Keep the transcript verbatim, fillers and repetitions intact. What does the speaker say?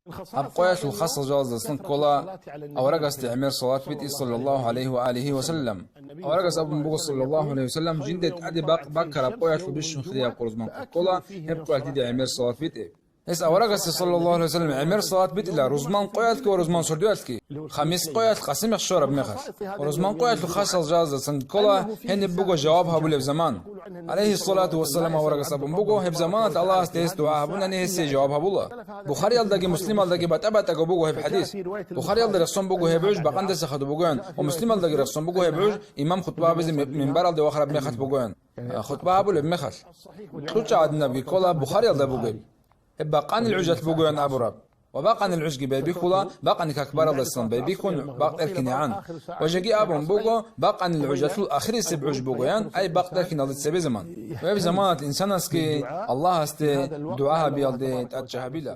Гьаб къоялъул хасал жалаздасан ккола аварагасде гӀемер салат битӀи, саллаллагьу гӀалайгьи ва алигьи ва саллам. Аварагас абун буго, саллаллагьу гӀалайгьи ва саллам, жинде тӀаде бакъ баккараб къоялъул бищун хирияб къо рузман къо ккола, гьеб къоялъ дида гӀемер салат битӀи. Гьес аварагасде, саллаллагьу гӀалайгьи ва саллам, гӀемер салат битӀила рузман къоялъги ва рузман сордоялъги, хамис къоялъ къасимихъ щвараб мехалъ. Рузман къоялъул хасал жалаздасан ккола, гьениб буго жаваб гьабулеб заман. ГӀалайгьиссалату вассалам аварагас абун буго, гьеб заманалъ Аллагьас гьес дугӀа гьабунани гьесие жаваб гьабула. Бухариялдаги Муслималдаги батӀа-батӀаго буго гьеб хӀадис. Бухариялда рехсон буго гьеб гӀуж бакъандаса хадуб бугоян ва Муслималдаги рехсон буго гьеб гӀуж имам хутӀба гьабизе ми-, минбаралде вахараб мехалъ бугоян. Э, хутӀба гьабулеб мехалъ. КьучӀа гӀадинабги ккола Бухариялда бугеб. Гьеб бакъанил гӀужалъ бугоян абураб. Ва бакъанил гӀужги байбихьула, бакъани как баралдасан байбихьун бакъ тӀерхьинегӀан. Ва жеги абун буго, бакъанил гӀужалъул ахирисеб гӀуж бугоян, ай бакъ тӀерхьиналде цебе заман. Ва гьеб заманалъ инсанасги Аллагьасде дугӀа гьабиялде тӀадчӀа гьабила.